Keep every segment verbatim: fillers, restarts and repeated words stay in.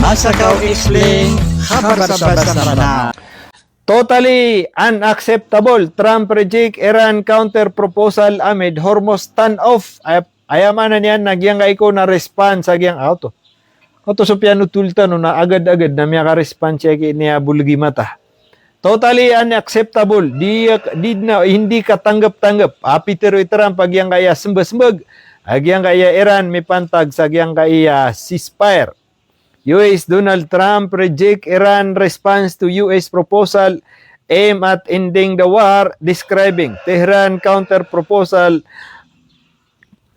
Asakaw Explain, khabar sa basa Mranaw. Totally unacceptable. Trump reject Iran counter proposal amid Hormuz standoff. Aya, aya maana niyan na giyangkai ko na response a giyang, ah, oto. Oto so piyanotol tano na agad-agad na miyaka-response sii ki niya bolgi mata. Totally unacceptable. Di, di na, hindi katanggap-tanggap. A pitharo i Trump a giyangkai a sembag-sembag a giyangkai a Iran mipantag sa giyangkai a ceasefire. U S Donald Trump reject Iran response to U S proposal aimed at ending the war, describing Tehran counter proposal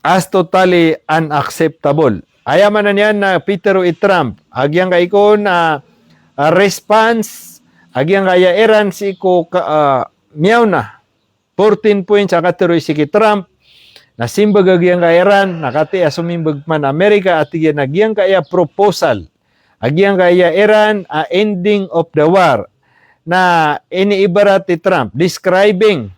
as totally unacceptable. Aya maana niyan na pitharo i Trump a giyangkai ko na, ah, response a giyangkai a Iran sii ko ka, ah, miyaona fourteen points a katharo sii ki Trump, na simbag a giyangkai a Iran, na katii a somimbag man Amerika, a tig iyan a giyangkai a proposal a giyangkai a Iran a ending of the war. Na iniibarat i Trump, describing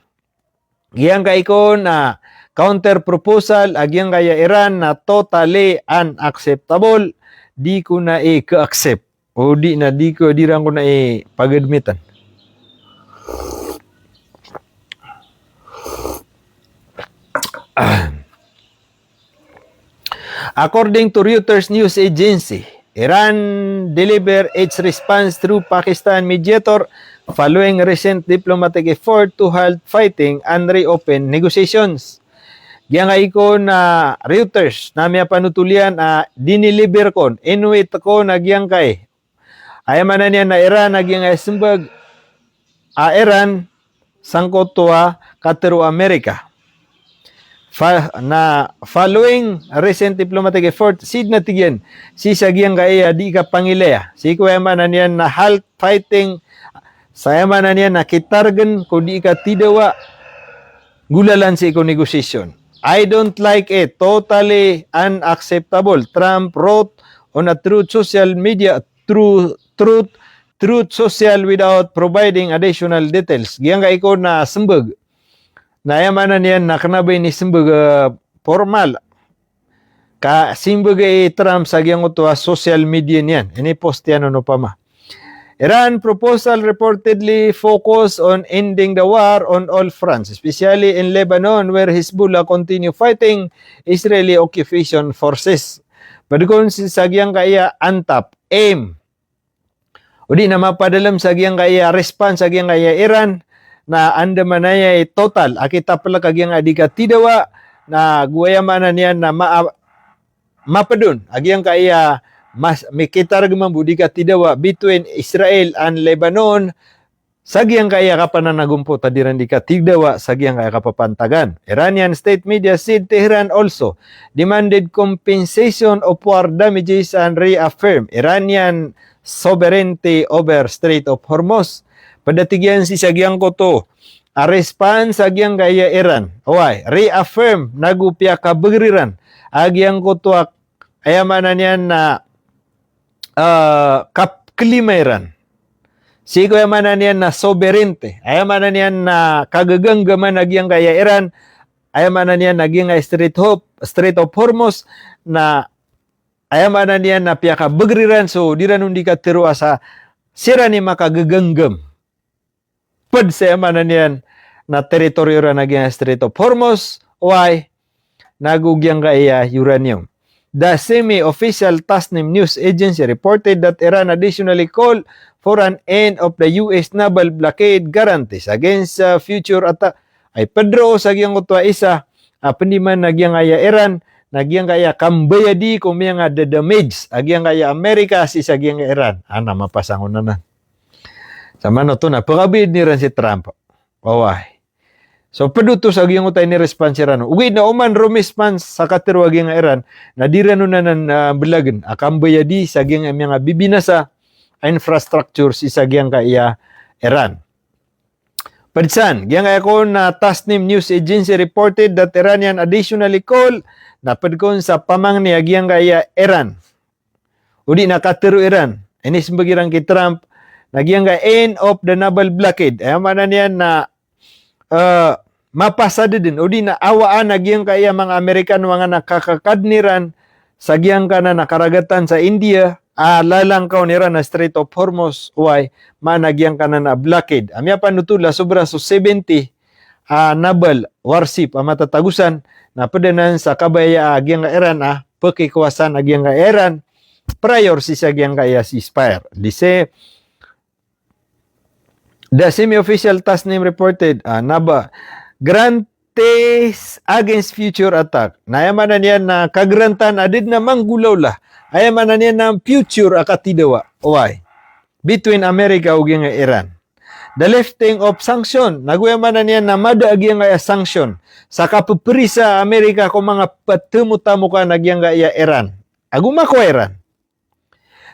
giyangkai ko na counter proposal a giyangkai a Iran na totally unacceptable, di ko na ika-accept. O di na di ko, di ran ko na ipagadmitan. According to Reuters news agency, Iran deliver its response through Pakistan mediator following recent diplomatic effort to halt fighting and reopen negotiations. Giyangkai ko na Reuters na miyapanotol iyan a diniliber kon, inwit kon a giyangkai, aya maana niyan na Iran a giyangkai a sembag a Iran sangkoto a katharo o Amerika. Fa-, na following recent diplomatic effort, sii na tig iyan, sii sa giyangkai a di kapangilaya. Sii ko aya maana niyan na halt fighting, sa aya maana niyan na kitargen ko di katidawa, golalan sii ko negotiation. I don't like it. Totally unacceptable, Trump wrote on a Truth social media, Truth, Truth, Truth social without providing additional details. Giyangkai ko na sembag. Na aya maana niyan na kena ba inisembag, eh, formal. Ka simbag i Trump sa giyangkoto a social media niyan. Inipost iyan on opama. Iran proposal reportedly focus on ending the war on all fronts, especially in Lebanon, where Hezbollah continue fighting Israeli occupation forces. Ped kon sii sa giyangkai a antap, aim, odi na mapadalem sa giyangkai a response sa giyangkai a Iran, na andamanaya i total a kitaplek a giyangkai a di katidawa, na go aya maana niyan na ma-, maped on a giyangkai a mas-, mikitareg mambo di katidawa between Israel and Lebanon, sa giyangkai a kapananagompot a di ran di katidawa sa giyangkai a kapapantagan. Iranian state media said Tehran also demanded compensation of war damages and reaffirm Iranian sovereignty over Strait of Hormuz. Ped a tig iyan sii sa giyangkoto a response a giyangkai a Iran, oway, reaffirm, nago piyakabegr iran a giyangkoto a, aya maana niyan na, eh, kapklima iran sii ko aya maana niyan na sovereignty, aya maana niyan na kagegenggeman a giyangkai a Iran, aya maana niyan na giyangkai a Strait of, Strait of Hormuz, na aya maana niyan na piyakabegr iran, so di ran on di katharo a sa siran i makagegenggem ped sa aya maana niyan na teritoryo iran a giyangkai a Strait of Hormuz, oway, nago giyangkai a uranium. The semi-official Tasnim news agency reported that Iran additionally called for an end of the U S naval blockade guarantees against, uh, future attack. Ay ped roo sa giyangkoto a isa a pendiman a giyangkai a Iran, na giyangkai a kambayadi ko miyangadadamage a giyangkai a Amerika sii sa giyangkai a Iran. Ana mapasang on anan. Samanoto na pekabayad iran si Trump. Oway. So ped oto sa giyangkoto a ini-response iran. Ogaid na oman romisponse sa katharo a giyangkai a Iran, na di ran on anan, ah, belagen a kambayadi sa giyangkai a miyangabibinasa a infrastructure sii sa giyangkai a Iran. Ped san, giyangkai a kon na Tasnim news agency reported that Iranian additionally call, na ped kon sa pamangni a giyangkai a Iran, odi na katharo iran, inisembag iran ki Trump, na giyangkai a end of the naval blockade. Aya maana niyan na, eh, mapasad den, odi na awaan a giyangkai a manga Amerikano a manga na kakakadn iran sa giyangkanan a karagatan sa India, a lalangkaw iran a Strait of Hormuz, oway, maana giyangkanan a blockade. A miyapanothol a sobra so seventy a naval warship a matatagosan, na ped anan sa kabaya a giyangkaya Iran a pekikowasan a giyangkaya Iran prior sii sa giyangkaya ceasefire. Di se The semi-official Tasnim reported, ah, na ba, guarantees against future attack. Na aya maana niyan na kagarantan a da den a manggolawla. Aya maana niyan na future a katidawa. Oway. Between America o giyangkaya Iran. The lifting of sanction. Nago aya maana niyan na mada a giyangkaya sanction. Sa kapeperisa a America ko manga patemotamokan a giyangkaya Iran. Ago makowa Iran.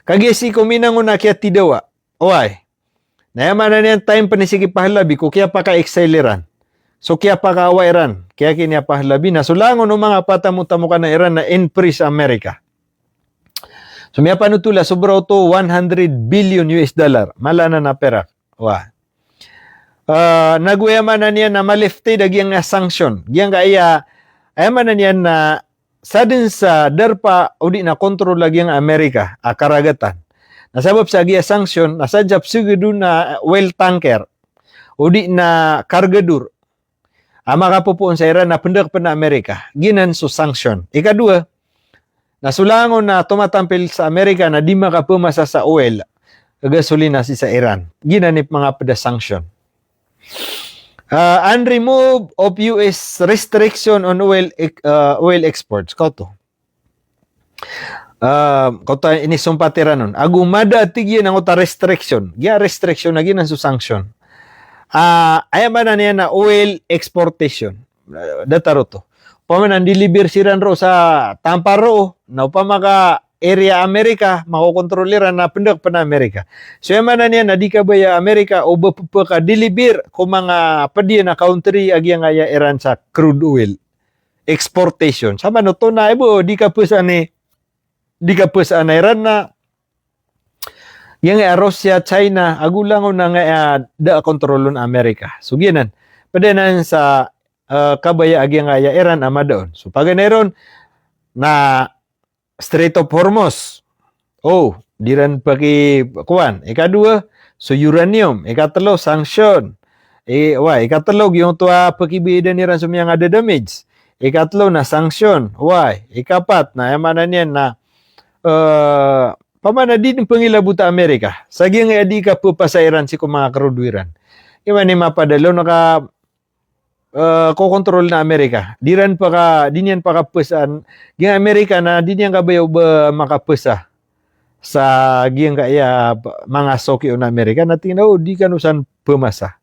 Kagiya sii ko minangon a kiyatidawa. Oway. Na aya maana niyan time pen i sii ki Pahlavi ko kiyapaka-exile iran. So kiyapakaawa iran. Kiyakiniya Pahlavi na so langon o manga patamotamokan a Iran na in-freeze America. So miyapanothol a sobra oto one hundred billion U S dollar. Mala anan a perak. Wa. Ah, nago aya maana niyan na ma-lifted a giyangkaya sanction. Giyangkaya, aya maana niyan na sadn sa darpa odi na kontrol a giyangkaya Amerika a karagatan. Na sabap sa giya sanction, na sadn sa pseged on a oil tanker, odi na kargador a makapopoon sa Iran na pendek pen a Amerika. Giyanan so sanction. Ikadowa, na so langon a tomatampil sa Amerika na di makapemasa sa oil, gasolina sii sa Iran. Giyanan i manga ped a sanction. Ah, and remove of U S restriction on oil ex-, ah, oil exports. Kaoto. Ah, kaoto inisompat iran on. Ago mada a tig iyan angkoto a restriction. Giya restriction na giyanan so sanction. Ah, aya maana niyan na oil exportation. Ah, datar oto. Opama na ndilibir siran roo sa Tampar roo, na opama ka area Amerika, makokontrol iran na pendek pen a Amerika. So aya maana niyan na di kabaya Amerika o ba pepakadilibir ko manga ped iyan a country a giyangkaya Iran sa crude oil exportation. Sa manoto na ibo di kapesaan i, di kapesaan a Iran na giyangkaya Russia, China, ago langon a ngkaya da a kontrol on a Amerika. So giyanan. Ped anan sa, eh, kabaya a giyangkaya Iran a mada on. So paganay ron na Strait of Hormuz. O, di iran peki-, kowan. Ikadowa, so uranium. Ikatelo, sanction. I, wa, ikatelo, giyangkoto a pekibidan iran so miyangada damage. Ikatelo na sanction. Wa, ikapat na, aya maana niyan na, eh, opama na di den pengilabota Amerika. Sa giyangkaya di kapepasa Iran sii ko manga crude iran. Iman i mapadalon ka eh, kokontrol na Amerika. Di iran paka-, di niyan pakapesaan. Giyangkaya Amerika na di niyan kabaya o ba makapesa sa giyangkaya manga soki on a Amerika. Na tig iyan a, o, di kano san pemasa.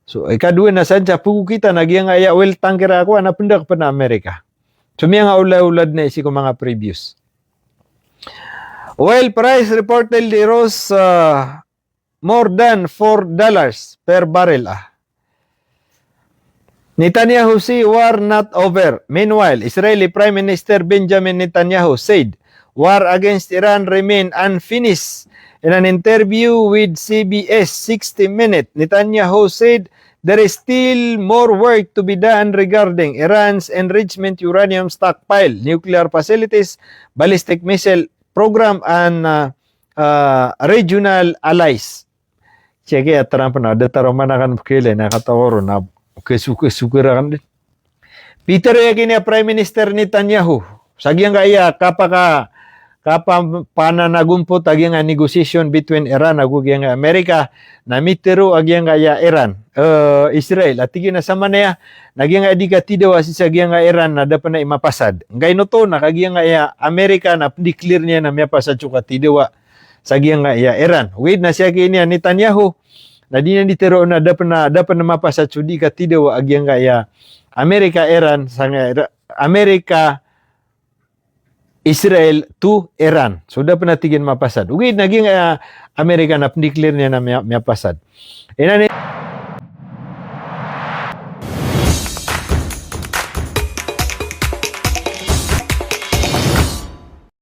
So, ikadowa na san sa pegokitan a giyangkaya oil tanker a kowan na pendek pen a Amerika. So, miyangaolaola den sii ko manga previous. Oil price reportedly rose, eh, more than four dollars per barrel, ah. Netanyahu say war not over. Meanwhile, Israeli Prime Minister Benjamin Netanyahu said war against Iran remain unfinished. In an interview with C B S sixty Minutes, Netanyahu said there is still more work to be done regarding Iran's enrichment uranium stockpile, nuclear facilities, ballistic missile program, and, uh, ah, regional allies. Siyaki a Trump na datar o manakan pekele na katawaro na kesuke-suke rakan den. Peter, aya kini a Prime Minister Netanyahu. Sa giyangkaya kapaka-, kapapananagompot a giyangkaya negotiation between Iran ago giyangkaya Amerika, na mitero a giyangkaya Iran, eh, Israel. A tig iyan a samanaya, na giyangkaya di katidawa sii sa giyangkaya Iran na da pen a mapasad. Ngkaino oto na ka giyangkaya Amerika na pendeclare niyan a miyapasad so katidawa sa giyangkaya Iran. Ogaid na siyaki ini a Netanyahu, na di niyan di tero na da pen a, da pen a mapasad so di katidawa a giyangkaya Amerika Iran, sangkaya Ira-, Amerika Israel to Iran. So da pen a tig iyan mapasad. Ogaid na giyangkaya Amerika na pendeclare niyan a miya-, miyapasad. Inan